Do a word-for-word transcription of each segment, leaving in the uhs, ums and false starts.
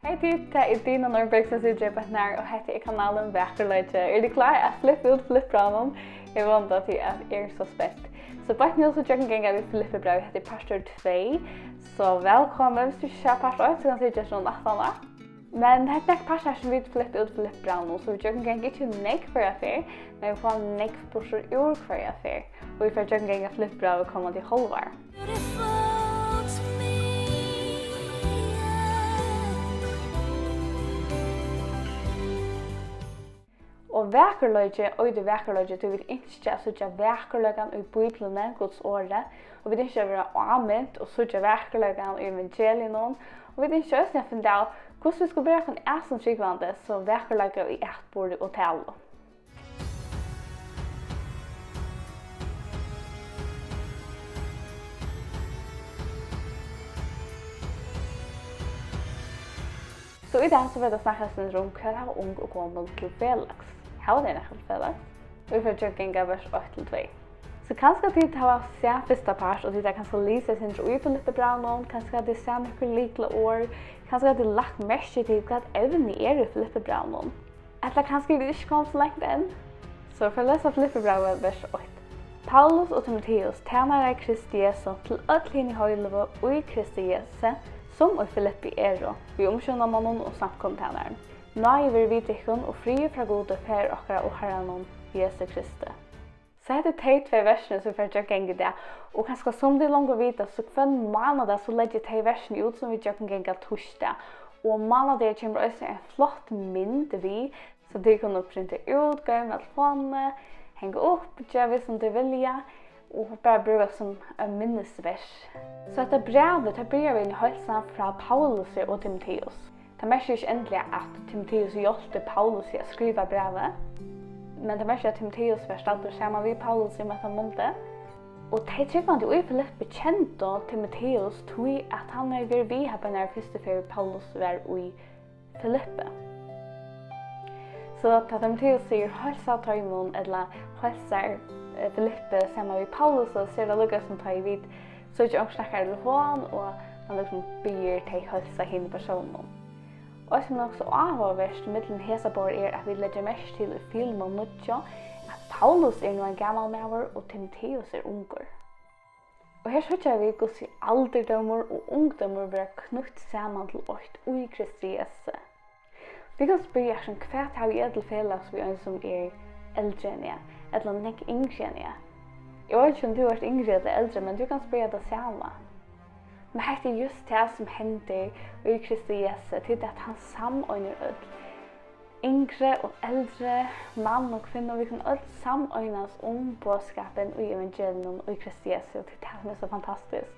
Hey tit, tað er Dina Norberg, sum situr beint nær, og hetta er kanalin Vakurleiki. Eru tit klár at flippa út flippbrævinum? Eg vóni, at tit eru so spent. So beint nú so gjøgnumganga vit flippibrævið. Hetta er partur tvey. So vælkomin. Viss tú ikki sært part eitt, so kanst tú hyggja eftir honum aftaná. Men hetta er partur, har sum vit flippa út flippbrævinum, so vit gjøgnumganga ikki nógv hvørja ferð, men vit fáa nógv burtur úr hvørja ferð. Og vit fara at gjøgnumganga flippibrævið komandi hálvár. Og vakurleiki eitur vakurleiki, tí vit ynskja at síggja vakurleikan í Bíbliuni, Guds orði, og vit ynskja at verða ámint og síggja vakurleikan í evangeliinum, og vit ynskja eisini at finna av, hvussu vit skulu bera okkum at sum trúgvandi, so vakurleika í atburði og talu. So í dag so verður tað snakkað eitt sindur um, hvat hava ung og gomul til felags? Hava tey nakað til felags? Og vit fara at ganga vers eitt til tvey. So kanska tit hava sæð fyrsta part, og tit hava kanska lisið eitt sindur í Filippibrævinum, kanska hava tit sæð nøkur lyklaorð, kanska hava tit lagt merki til, hvat evnið er í Filippibrævinum. Ella kanska eru vit ikki komin so langt enn? So eg fari at lesa Filippibrævið, vers eitt. Paulus og Timoteus, tænarar Kristi Jesu, til øll hini heiligu í Kristi Jesu, sum í Filippi eru, við umsjónarmonnum og samkomutænarum. Náði veri við tykkum og friður frá Gudi, Faðir okkara og Harranum Jesu Kristi. So hetta eru tey tvey versini, sum vit fara at ganga í dag. Og kanska sum tit longu vita, so hvønn mánadag, so leggi eg tey versini út, sum vit gjøgnumganga týsdag. Og mánadagar kemur eisini ein flott mynd við, so tit kunnu printa út, goyma á telefonini, hanga upp, gera við, sum tit vilja, og bara brúka sum ein minnisvers. So hetta brævið, tað byrjar við eini heilsan frá Paulusi og Timoteus. Tað merkir ikki endiliga, at Timoteus hjálpti Paulusi at skriva brævið, men tað merkir, at Timoteus var staddur saman við Paulusi um hetta mundið. Og tey trúgvandi í Filippi kendu Timoteus, tí at hann hevði verið við har, beinar fyrstu ferð Paulus var í Filippi. So tá Timoteus sigur, heilsa teimum, ella heilsar, eh, Filippi saman við Paulusi, so er tað líka sum tá ið vit síggja onkran snakka í telefon, og hann líkasum biður tey heilsa hinum persóninum. Og eitt sum er nokk so áhugavert millum hesar báðar er, at vit leggja merki til í Filemon níggju, at Paulus er nú ein gamal maður og Timoteus er ungur. Og her síggja vit, hvussu aldurdómur og ungdómur verða knýtt saman til eitt í Kristi Jesu. Vit kunnu spyrja sum, hvat havi eg til felags við ein, sum er eldri enn eg, ella nógv yngri enn eg? Eg veit ikki, um tú ert yngri ella eldri, men tú kanst spyrja tað sama. Men hetta er júst tað, sum hendir í Kristi Jesu, tí at hann sameinar øll. Yngri og eldri, mann og kvinnu, vit kunnu øll sameinast um boðskapin í evangelium í Kristi Jesu, og tað er tað, sum er so fantastiskt.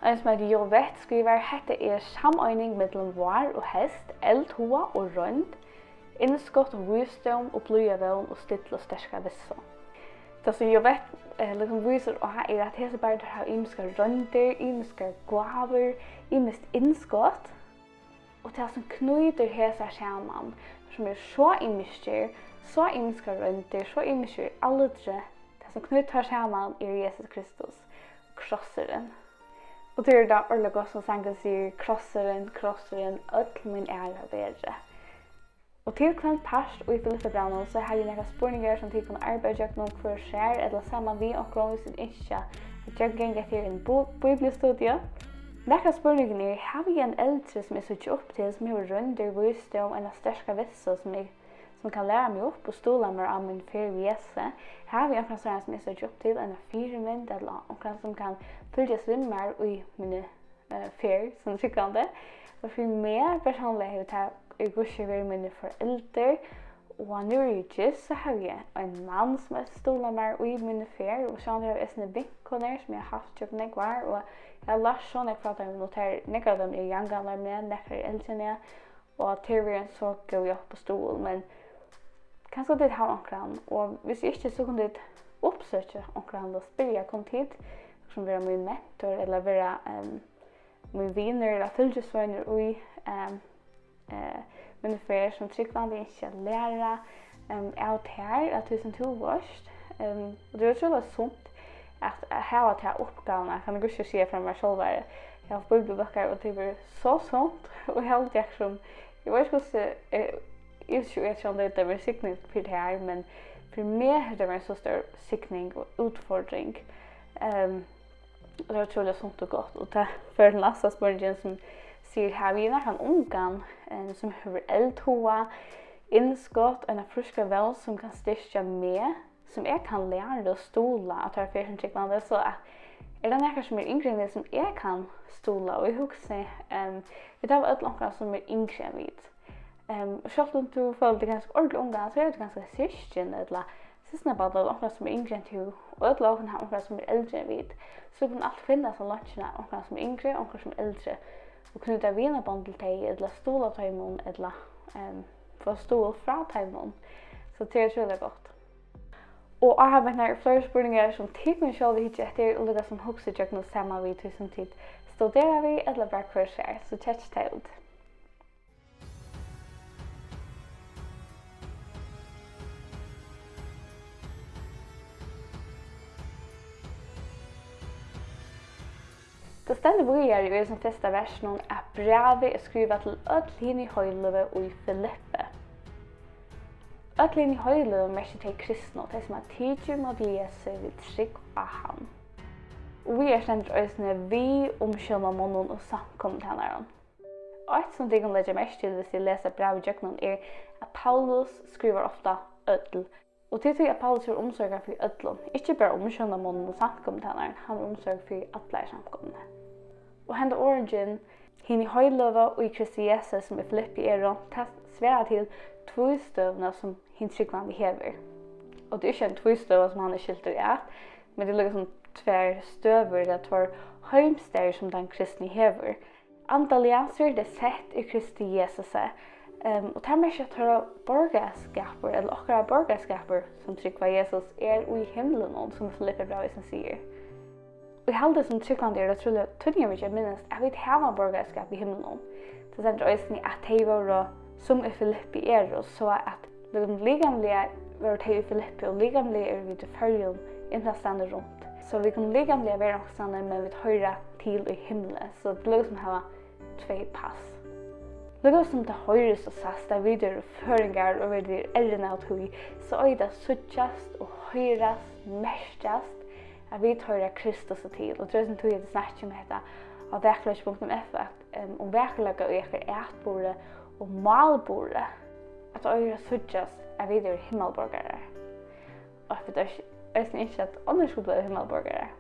Ein, sum eitur Jovett, skrivar, hetta er sameining millum vár og heyst, eldhuga og roynd, innskot og vísdóm og blíða vón og stilla og sterka vissu. Tað, sum Jovett, eh, líkasum vísir á, er, at hesir báðir, teir hava ymiskar royndir, ymiskar gávur, ymiskt innskot. Og tað, sum knýtir hesar saman, sum eru so ymiskir, so ymiskar royndir, so ymiskir í aldri, tað, sum knýtir teir saman, er Jesus Kristus, krossurin. Og tað er tað, Orla Gossen sangurin sigur, krossurin, krossurin, øll mín æra veri. Og til hvønn part í Filippibrævinum, so havi eg nakrar spurningar, sum tit kunnu arbeiða gjøgnum hvør sær, ella saman við onkrum, hvis tit ynskja at gjøgnumganga hetta her í einum bu-, bíbliustudii. Nakrar spurningar er, havi eg ein eldri, sum eg síggi upp til, sum hevur royndir, vísdóm, eina sterka vissu, sum eg, sum kann læra meg upp og stuðla mær á míni ferð við Jesu? Havi eg onkran, sum eg síggi upp til, eina fyrimynd, ella onkran, sum kann fylgjast við mær í míni, eh, ferð sum trúgvandi? Og fyri meg persónliga hevur tað í hvussu verið míni foreldur, og nú eri eg gift, so havi eg ein mann, sum eisini stuðlar mær í míni ferð, og sjálvandi havi eg eisini vinkonur, sum eg havi havt gjøgnum nógv ár, og eg havi lært so nógv frá teimum, og tær, nógv av teimum eru javngamlar mær, nakrar eru eldri enn eg, og tað hevur verið ein so góð hjálp og stuðul, men kanska tit hava onkran, og hvis ikki, so kunnu tit uppsøkja onkran og spyrja, kunnu tit sum vera mín mentor, ella vera, ehm, mín vinur ella fylgisveinur í, ehm, eh, míni ferð sum trúgvandi, ynski at læra, ehm, av tær, av tí sum tú veitst. Ehm, og tað er ótrúliga sunt at, at hava ta uppgávuna, kann eg hvussu siga frá mær sjálvari. Eg havi havt bíbliubøkur, og tað er so sunt, og eg haldi, akkurát sum Eg veit ikki, hvussu, eg, eg ynski, eg tjóndi, tað verður signing fyri tær, men fyri meg hevur tað verið ein so stór signing og útfordring. Ehm, og tað var ótrúliga sunt og gott. Og tað førir til næsta spurningin, sum sigur: Havi eg nakran ungan, ehm, sum hevur eldhuga, innskot, eina fríska vón, sum kann styrkja meg, sum eg kann læra og stuðla á teirra ferð sum trúgvandi, so at er tað nakar, sum er yngri enn eg, sum eg kann stuðla? Og eg hugsi, ehm, vit hava øll onkran, sum er yngri enn vit. Ehm, og sjálvt um tú følir teg kanska ordiliga ungan, so hevur tú kanska systkin ella systkinabarn ella onkran, sum er yngri enn tú, og øll okkum hava onkran, sum er eldri enn vit. So vit kunnu altíð finna hasa leinkjuna, onkran, sum er yngri, onkran, sum er eldri, og knýta vinabond til tey, ella stuðla teimum, ella, ehm, fáa stuðul frá teimum. So tað er ótrúliga gott. Og áhugavert, har eru fleiri spurningar, sum tit kunnu sjálv hyggja eftir og líkasum hugsa ígjøgnum saman við tí, sum tit studera við ella bara hvør sær, so kekk tey út. Tað stendur víðari í hesum fyrsta versinum, at brævið er skrivað til øll hini heiløgu í Filippi. Øll hini heiløgu merkir tey kristnu, tey sum hava tikið ímóti Jesu við trúgv á hann. Og víðari stendur eisini: við umsjónarmonnum og samkomutænarum. Eitt, sum tit kunnu leggja merki til, viss tit lesa brævið ígjøgnum, er, at Paulus skrivar ofta øll. Og tað er tí, at Paulus hevur umsorgan fyri øllum, ikki bara umsjónarmonnum og samkomutænarum, hann hevur umsorgan fyri allar í samkomuni. Og henda orðingin, hini heiløgu í Kristi Jesu, sum í Filippi eru, tað svarar til tvístøðuna, sum hin trúgvandi hevur. Og tað er ikki ein tvístøða, sum hann er skiltur at, men tað er líkasum tvær støður, ella tveir heimstaðir, sum tann kristni hevur. Andaliga, so eru tey sett í Kristi Jesusi, ehm, og tað merkir, at teirra borgarskapur, ella okkara borgarskapur, sum trúgva Jesus, er í himlunum, sum Filippibrævið eisini sigur. Og eg haldi, sum trúgvandi er tað ótrúliga týdningarmikið at minnast, at vit hava borgarskap í himlunum. Tað stendur eisini, at tey vóru, sum í Filippi eru, so at líkasum likamliga vóru tey í Filippi, og likamliga eru vit í Føroyum, innastandi runt. So vit kunnu likamliga vera onkrastaðni, men vit hoyra til í himli. So tað er líkasum at hava tvey pass. Líkasum tað hoyrist og sæst, at vit eru føroyingar, og vit eru errin av tí, so eigur tað at síggjast og hoyrast, merkjast, at vit hoyra Kristusi til. Og tað er eisini tí, at eg snakki um hetta á vakurleiki punktum f o, at, em, um vakurleika í okkara atburði og málburði, at tað eigur at síggjast, at vit eru himmalborgarar. Og at vit eis-, eisini ynskja, at onnur skulu blíva himmalborgarar.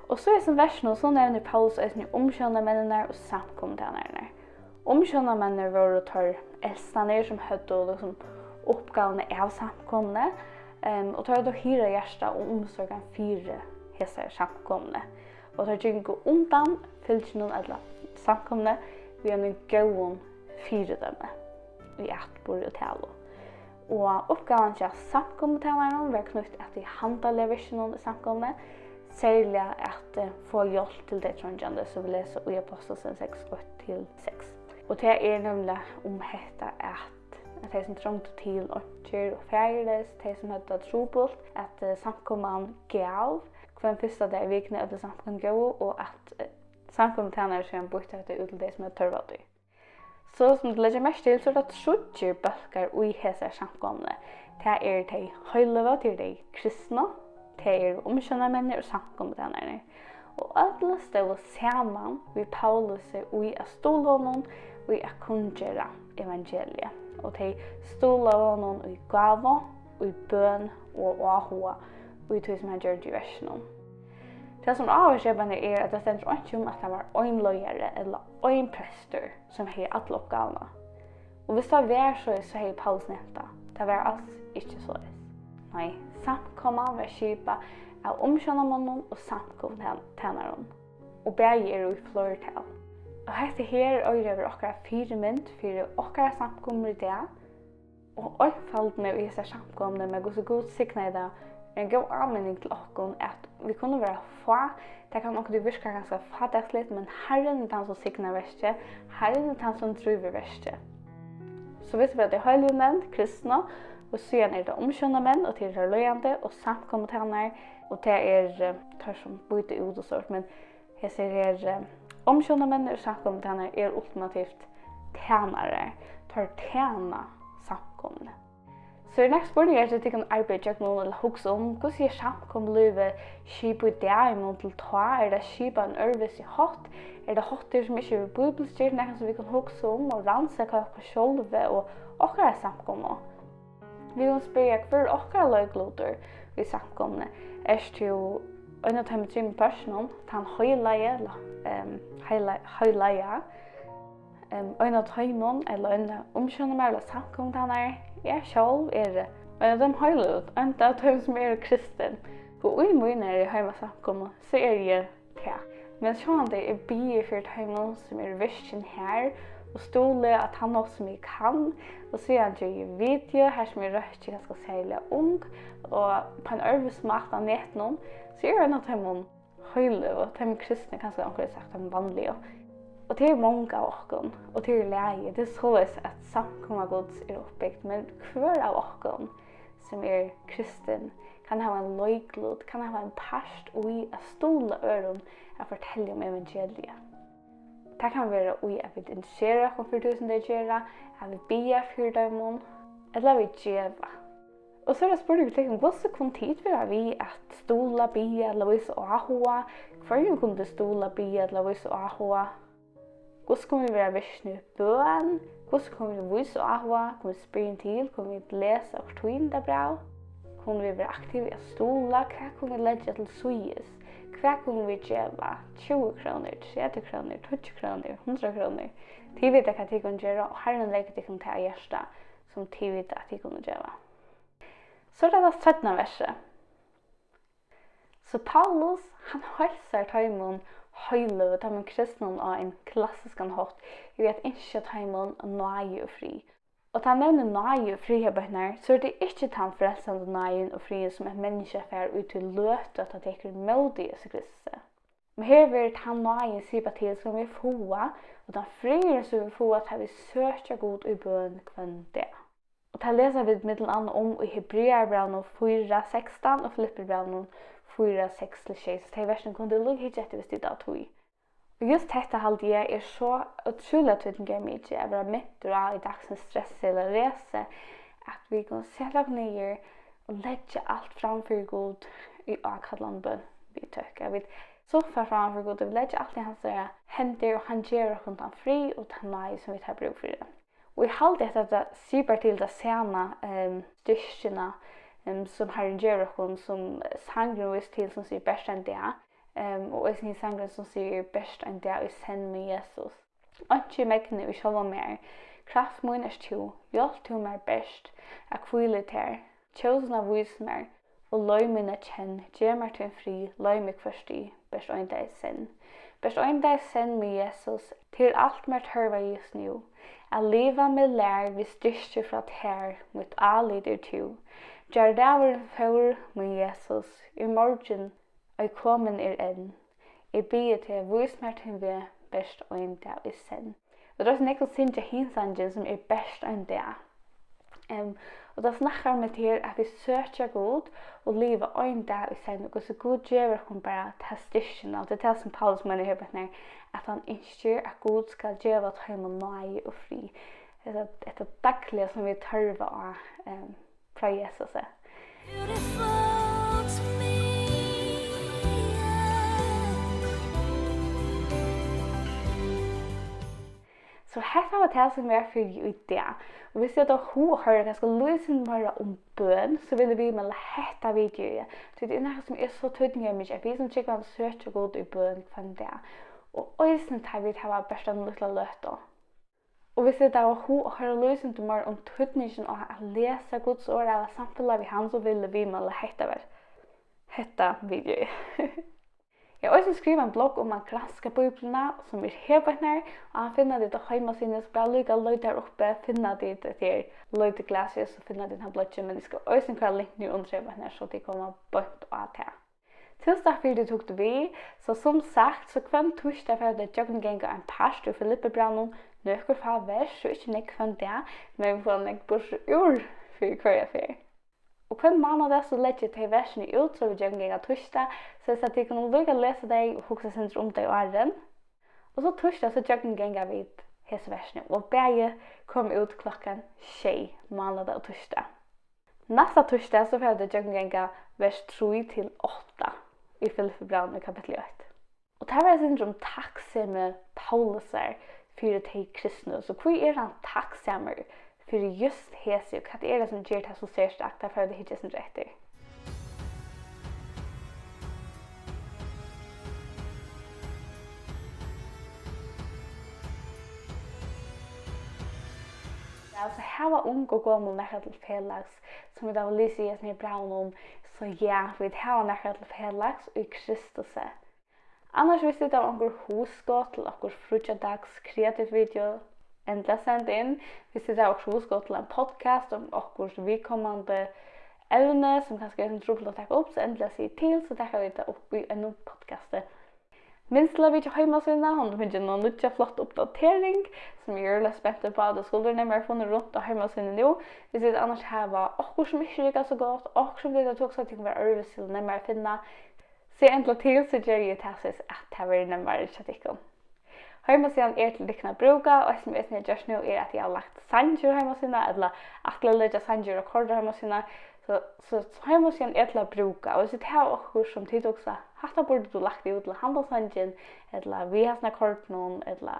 Og so í hesum versinum, so nevnir Paulus eisini umsjónarmenninar og samkomutænararnar. Umsjónarmenninir vóru teir elstanir, sum høvdu, líkasum, uppgávuna av samkomuni, em, og teir høvdu at hýra hjarta og umsorgan fyri hesari samkomuni. Og teir gingu undan fylginum ella samkomuni við einum góðum fyridømi í atburði og talu. Og uppgávan hjá samkomutænaranum var knýtt at tí handaliga virkinum í samkomuni, serliga at, eh, fáa hjálp til tey treingjandi, sum vit lesa í Ápostlasøguni seks, eitt til seks. Og tað er nevniliga um hetta, at, at tey, sum trongdu til, einkjur og faðirleys, tey, sum høvdu tað trupult, at, eh, samkoman gav hvønn fyrsta dag í vikuni øllum samkomugóðu, og at, eh, samkomutænarin síðan býtti hetta út til tey, sum høvdu tørv á tí. So sum tit leggja merki til, so eru tað tríggir bólkar í hesari samkomuni. Tað eru tey heiløgu, tað eru tey kristnu, tað eru umsjónarmenninir og samkomutænararnir. Og øll stóðu saman við Paulusi í at stuðla honum í at kunngera evangeliið. Og tey stuðlaðu honum í gávu, í bøn og áhuga í tí, sum hann gjørdi í verkinum. Tað, sum er áhugaskapandi, er, at tað stendur einki um, at tað var ein leiðari ella ein prestur, sum hevði alla uppgávuna. Og viss tað var soleiðis, so hevði Paulus nevnt tað. Tað var als ikki soleiðis. Nei, samkoman var skipað av umsjónarmonnum og samkomutæn-, tænarum, og bæði eru í fleirtal. Og hetta her eigur at vera okkara fyrimynd fyri okkara samkomur í dag, og einfaldni í hesari samkomuni, men hvussu Gud signaði tað, er ein góð áminning til okkum, at vit kunnu vera fá. Tað kann onkuntíð virka ganska fátækligt, men Harrin er tann, sum signar verkið. Harrin er tann, sum drívur verkið. So vit vera tey heiløgu nevnd, kristnu, og síðan eru tað umsjónarmenn, og tað eru teir leiðandi, og samkomutænarar, og tað er, eh, teir, sum býta út og sovorðið, men hesir her, eh, umsjónarmenn og samkomutænarar eru ultimativt tænarar, teir tæna samkomuni. So er næsta spurning, er, til tykkum arbeiða ígjøgnum ella hugsa um, hvussu er samkomulívið skipað í dag í mun til tá? Er tað skipað á ein øðrvísi hátt? Er tað háttur, sum ikki er bíbliskir, nakað sum vit kunnu hugsa um og rannsaka okkum sjálvi og okkara samkomu? Vit kunnu spyrja, hvør er okkara leiklutur í samkomuni? Ert tú ein av teimum trimum pørtunum, tann heilagi, ella, ehm, heila-, heilaga? Ehm, ein av teimum, ella ein av umsjónarmaður, ella samkomutænari? Eg sjálv eri ein av teimum heilagu, ein av teimum, sum eru kristin. Og í mínari heimasamkomu, so eri eg tað. Men sjálvandi eg biði fyri teimum, sum eru virkin har, og stuðli á tann hátt, sum eg kann, og síðan geri eg video, har sum eg røkki kanska serliga ung, og á ein øðrvísi máta á netinum, so eg eri ein av teimum heilagu, teimum kristnu, kanska onkur hevur sagt teimum vanligu. Og tað eru mong av okkum, og tað er í lagi. Tað er soleiðis, at samkoma Guds er uppbygt, men hvør av okkum, sum er kristin, kann hava ein leiklut, kann hava ein part í at stuðla øðrum at fortelja um evangeliið. Tað kann vera í, at vit interessera okkum fyri tí, sum tey gera, at vit biðja fyri teimum, ella at vit geva. Og so er tað spurningur til tykkum, hvussu kunnu tit vera við at stuðla, biðja ella vísa áhuga? Hvørjum kunnu tit stuðla, biðja ella vísa áhuga? Hvussu kunnu vit vera virkin í bøn? Hvussu kunnu vit vísa áhuga? Kunnu vit spyrja inn til? Kunnu vit lesa okkurt tíðindabræv? Kunnu vit vera aktiv í at stuðla? Hvat kunnu vit leggja til síðis? Hvat kunnu vit geva? Tjúgu krónur, tretivu krónur, tíggju krónur, hundrað krónur. Tit vita, hvat tit kunnu gera, og Harrin leggur tykkum tað á hjarta, sum tit vita, at tit kunnu geva. So er tað tað seinna versið. So Paulus, hann heilsar teimum heilagu, teimum kristnum, á ein klassiskan hátt, við at ynskja teimum náði og frið. Og tá hann nevnir náði og frið her, bøkurnar, so er tað ikki tann frelsandi náðin og friðin, sum eitt menniskja fær í tí løtu, at tað tekur ímóti Jesu Kristi. Men her verður tann náðin sipað til, sum vit fáa, og tann friðurin, sum vit fáa, tá vit søkja Gud í bøn hvønn dag. Og tað lesa vit millum annað um í Hebrearabrævinum fýra sekstan og Filippibrævinum fýra seks til sjey. So tey versini kunnu tit líka hyggja eftir, viss tit hava tíð. Og júst hetta haldi eg er so ótrúliga týdningarmikið at vera mintur á í dagsins stressi ella resi, at vit kunnu seta okkum niður og leggja alt fram fyri Gud í ákallandi bøn, við tøkk. At vit suffa fram fyri Gud, at vit leggja alt í hansara hendur, og hann gevur okkum tann frið og tann náði, sum vit hava brúk fyri. Og eg haldi, at hetta sipar til ta sama, ehm, styrkina, ehm, sum Harrin gevur okkum, sum sangurin vísir til, sum sigur, "Bert ein dag", ehm, og eisini hin sangurin, sum sigur, "Bert ein dag í senn við Jesus." Einki megni í sjálvum mær, kraft mín ert tú, hjálp tú mær bert at hvíla í tær, tjóðina vís mær, og leið mín at kenn, gev mær tín frið, leið meg hvørt stig, bert ein dag í senn. Bert ein dag í senn við Jesus, tað er alt mær tørvar júst nú. At liva meg lær við styrki frá tær, mítt álit er tú. Gjár dagurin fór, mín Jesus, í morgin, ið komin er enn. Eg biði teg, vís mær tín veg, bert ein dag í senn. Og tað er eisini nógv at syngja hin sangin, sum er bert ein dag. Em, og tað snakkar um hetta her, at vit søkja Gud og liva ein dag í senn, og hvussu Gud gevur okkum bara ta styrkina, og tað er tað, sum Paulus meinar her, at hann ynskir, at Gud skal geva teimum náði og frið. Hetta, hetta dagliga, sum vit tørva á, em, frá Jesusi. Beautiful to me, yeah. So hetta var tað, sum var fyri í dag. Og viss tit hava hug at hoyra kanska lítið meira um bøn, so vil eg viðmæla hetta videoið. Tí tað er nakað, sum er so týdningarmikið, at vit sum trúgvandi søkja Gud í bøn hvønn dag. Og eisini tá vit hava bert eina lítla løtu. Og viss tit hava hug at hoyra lýsindi meir um týdningin á at lesa Guds orð ella samfelag við hann, so vil eg viðmæla hetta ver-, hetta video. Eg havi eisini skrivað ein blogg um at granska Bíbliuna, sum er her beint nær, og hann finna tit á heimasíðuni, so bara líka leita har uppi, finna tit hetta her leitiglasið, so finna tit hann bloggin, men eg skal eisini koyra link niður undir her beint nær, so tit koma beint á tað. Túsund takk fyri, at tú tók teg við. So sum sagt, so hvønn týsdag fara vit at gjøgnumganga ein part úr Filippibrævinum, nøkur fá vers, so ikki nógv hvønn dag, men vit fáa nógv burtur úr fyri hvørja ferð. Og hvønn mánadag, so leggi eg tey versini út, so vit gjøgnumganga týsdag, soleiðis at tit kunnu líka lesa tey og hugsa eitt sindur um tey áðrenn. Og so týsdag, so gjøgnumganga vit hesi versini, og bæði koma út klokkan sjey mánadag og týsdag. Næsta týsdag, so fara vit at gjøgnumganga vers trý til átta í Filippibrævinum í kapitli eitt. Og tað var eitt sindur um takksemi Paulusar fyri tey kristnu. So hví er hann takksamur fyri júst hesi, og hvat er tað, sum ger tað so serstakt? Tað fara vit at hyggja eitt sindur eftir. Ja, so hava ung og gomul nakað til felags, sum vit hava lisið í hesum her brævinum. So ja, vit hava nakað til felags í Kristusi. Annars, viss tit hava onkur hugskot til okkurt fríggjadags kreativt video, endiliga send inn. Viss tit hava okkurt hugskot til ein podcast um okkurt viðkomandi evni, sum kanska er trupult at taka upp, so endiliga sig til, so taka vit tað upp í einum podcasti. Minst til at vitja heimasíðuna, hon hevur fingið eina nýggja flotta uppdatering, sum eg eri øgiliga spent upp á. Tú skuldi nemmari funnið runt á heimasíðuni nú. Viss tit annars hava okkurt, sum ikki riggar so gott, okkurt, sum tit hava hugsað, tykkum var øðrvísi til nemmari at finna, sig endiliga til, so geri eg tað, soleiðis at tað verður nemmari hjá tykkum. Heimasíðan er til tykkum at brúka, og eitt, sum eg eisini havi gjørt nú, er, at eg havi lagt sangir á heimasíðuna, ella ætli at leggja sangir á koyr á heimasíðuna. So, so, so heimasíðan er til at brúka, og viss tit hava okkurt, sum tit hugsa, hatta burdi tú lagt út, ella handan sangin, ella við hasum akkordinum, ella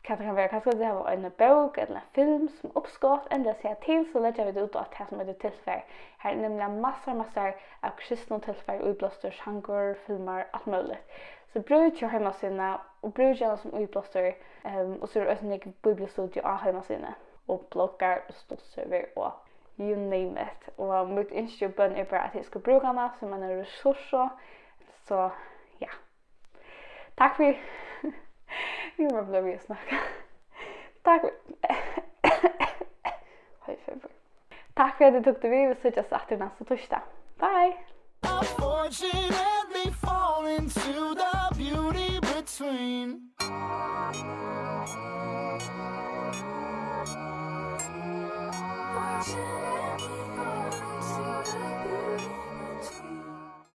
hvat tað kann vera, kanska tit hava eina bók ella ein film sum uppskot, endiliga siga til, so leggja vit út á tað sum eitur tilfar. Har er nemliga massar, massar av kristnum tilfari, íblástur, sangur, filmar, alt møguligt. So brúkið heimasíðuna, og brúkið hana sum íblástur, ehm, og so er eisini nógv bíbliustudiu á heimasíðuni, og bloggar og stuttsøgur og you name it. Og mítt ynski og bøn er bara, at tit skulu brúka hana sum eina ressourcu. So, ja. Takk fyri. Eg má blíva við at snakka. Takk fyri. Høy feber. Takk fyri, at tú tók teg við. Vit síggjast aftur næsta týsdag. Bye. Unfortunately fall into the beauty between.